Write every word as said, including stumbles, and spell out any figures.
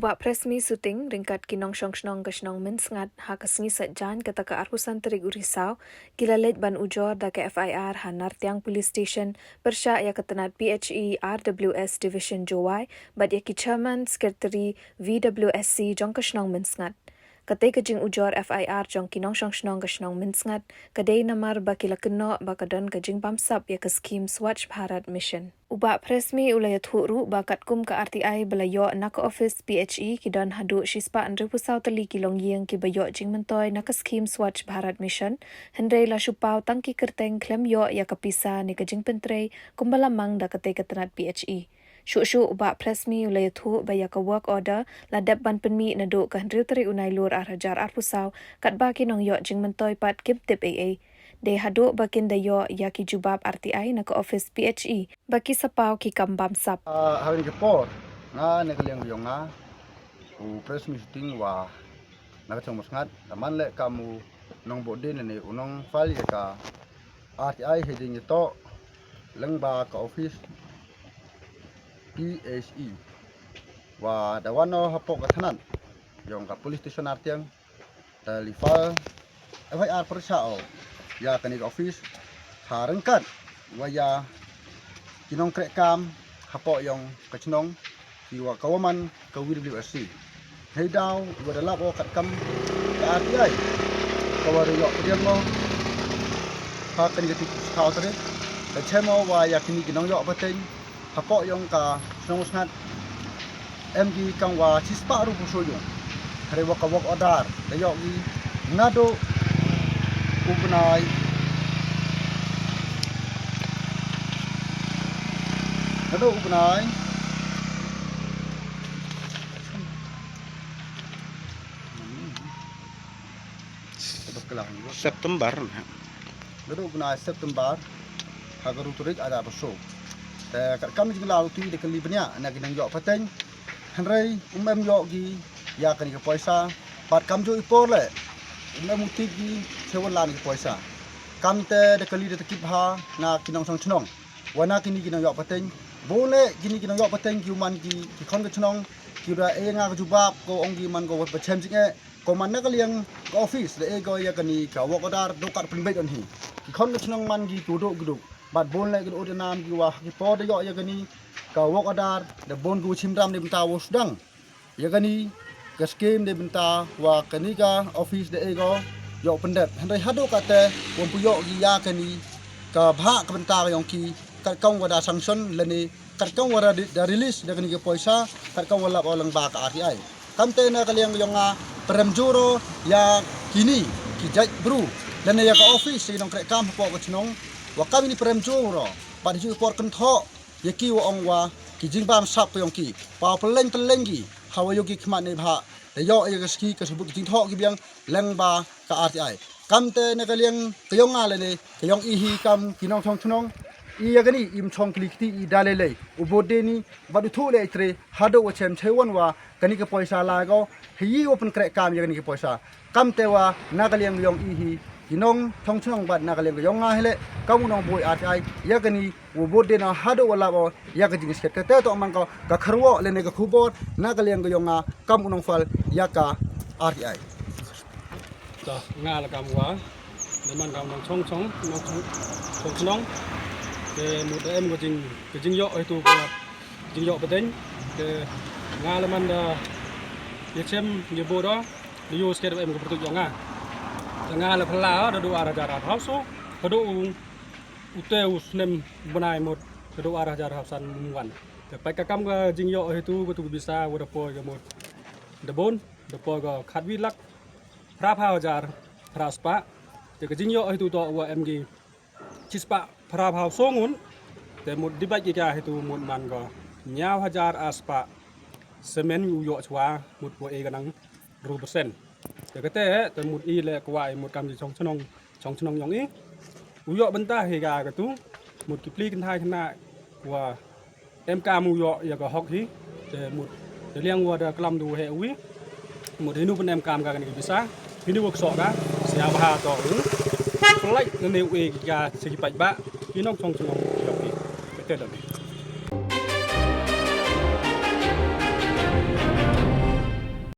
Bah Pressme Suting ryngkat ki nongshong shnong ka shnong Mynsngat ha ka sngi Saitjaiñ kata ka arphew san tarik u Risaw ki la leit ban ujor da ka F I R ha Nartiang Police Station pyrshah ïa ka tnat P H E R W S Division Jowai bad ïa ki Chairman Secretary V W S C jong ka shnong Mynsngat. Katei ka jingujor F I R jong ki nongshong shnong ka shnong Mynsngat ka dei namar ba ki la kynnoh ba ka don ka jingbamsap ïa ka skhim Swachh Bharat Mission. U Bah Pressme u la ïathuh ruh ba katkum ka R T I ba la ïoh na ka office P H E ki don haduh shispah hynriewphew saw tylli ki longïing kiba ïoh jingmyntoi na ka skhim Swachh Bharat Mission, hynrei la shu paw tang ki kyrteng khlem ïoh ïa ka pisa ne ka jingpyntrei kumba la mang da katei ka tnat P H E. Shuh shuh u Bah Pressme u la ïathuh ba ïa ka work order la dep ban pynmih naduh ka hynriew tarik u Nailur ar hajar arphew saw, katba ki nongïoh jingmyntoi pat kim tip ei ei. Dei haduh ba kin da ïoh ïa ki jubab R T I na ka office P H E ba ki sa paw ki kam bamsap. Ah, ha kane ka por, nga na ka liang ka jong nga, u Pressme Suting wa na ka shnong Mynsngat, da man leh kam u nongbud dien ne u nongfile ïa ka R T I ha jingïatoh lyngba ka office P H E. Wa da wan noh hapoh ka tnat jong ka police station Nartiang, da la file F I R pyrshah ïa kane ka office ha ryngkat wa ïa ki nongtrei kam hapoh jong ka shnong, ki wa ka wa man ka V W S C. Hei daw wa da lap o katkam ka R T I ka wa da ïoh pdiang mo ha kane ka tik saw tarik, da chem o wa ïa kine ki nongïoh pateng hapoh jong ka shnong Mynsngat em ki kam wa shispah ruh phew saw ïung. Hynrei wa ka work order da ïoh ki naduh u bnai, naduh u bnai September. Naduh u bnai September ha ka ruh tarik ada paso. Te katkam jinglaw tu da kali bniah na ki nongïoh pateng, hynrei um em ïoh ki ïa kane ka poisa, bad kam ju i por leh um em u tip ki chewan lan ki poisa. Kam te da kali da takip ha na ki nongshong shnong wa na kini ki nongïoh pateng, bun leh kini ki nongïoh pateng ki u man ki, ki khon ka shnong, ki da e nga ka jubab ko ong ki man ko wa ba chem jingeh, ko man na ka liang ka office da e ko ïa kane ka work order, dok kat pynbeit on hi. Ki khon ka shnong man ki tu dok ki dok. Bad bun leh ki dok da nam ki wa ki por da ïoh ïa kane ka work order, da bun ki wa chim ram da bynta wa sdang ïa kane ka skim da bynta wa kane ka office da e ko ïoh pyndep. Hynrei haduh kate wa pu ïoh ki ïa kane ka bha ka bynta ka ïong ki, katkam wa da sanction lane katkam wa da, da release da kane ka poisa, katkam wa lap o lyngba ka R T I. Kam te na ka liang ka ïong nga pyrem jur o ïa kini ki jait bru lane ïa ka office ïa ki nongtrei kam hapoh ka shnong, wa kam ini pyrem jur o, bad ju i por kynthoh ïa ki wa ong wa ki jingbamsap ka ïong ki, paw pylleng pylleng ki ha wa ïoh ki khmat ne bha, da ïoh ïa ka skhim ka subut ki jingthoh ki biang lyngba ka R T I. Kam te na ka liang ka ïong nga lane ka ïong i hi kam ki nongshong shnong, i ïa kani im chong kli kti i da lei lei u bud deni bad u thuh leh i tre haduh wa chem chei wan wa kani ka poisa la ko hi i wa pynkreh kam ïa kani ka poisa. Kam te wa na ka liang ka ïong i hi ki nongshong shnong bad na ka liang ka ïong nga hi leh kam u nongbud R T I, ïa kani u bud dena haduh wa lap o ïa ka jingskhet. Kate to man ko ka kharwoh lane ka khubor na ka liang ka ïong nga kam u nongfile ïa ka R T I. To nga la kam wa da man kam nongshong shnong, nongshong shnong. Te mut da em ko jing, ka jingïoh itu ka jingïoh pateng. Te nga la man da ïa chem ïa bud o, da ïoh skhet em ko pyrtuit ïong nga. Te nga la phylla da duh ar hajar arphew saw haduh u u te u snem bnai mut ka dei ar hajar hapsan mwan. Te pat ka kam ka jingïoh hitu ka tu ka bisa wa da poi ka mut da bun, da poi ka khatwi lak phra phew hajar phra spah. Te ka jingïoh hitu to wa em ki chispah phra phew saw ngut. Te mut di bad ki ka hitu mut man ka hynñiew hajar ar spah semen u ïoh chwa mut wa e ka nang ru persen. Te kate te mut i le kwah i mut kam ki chong chnong, chong chnong yong i u ïoh bynta hi ka katu mut ki pli kynthai khynnah wa em kam u ïoh ïa ka hok hi. Te mut te liang wa da klam du he wi mut hi nu pyn em kam ka kane ki bisa hi nu wa kso ka sia bha to u plai ne u e ki ka se ki pait ba ki nong chong chnong yong i. Kate da.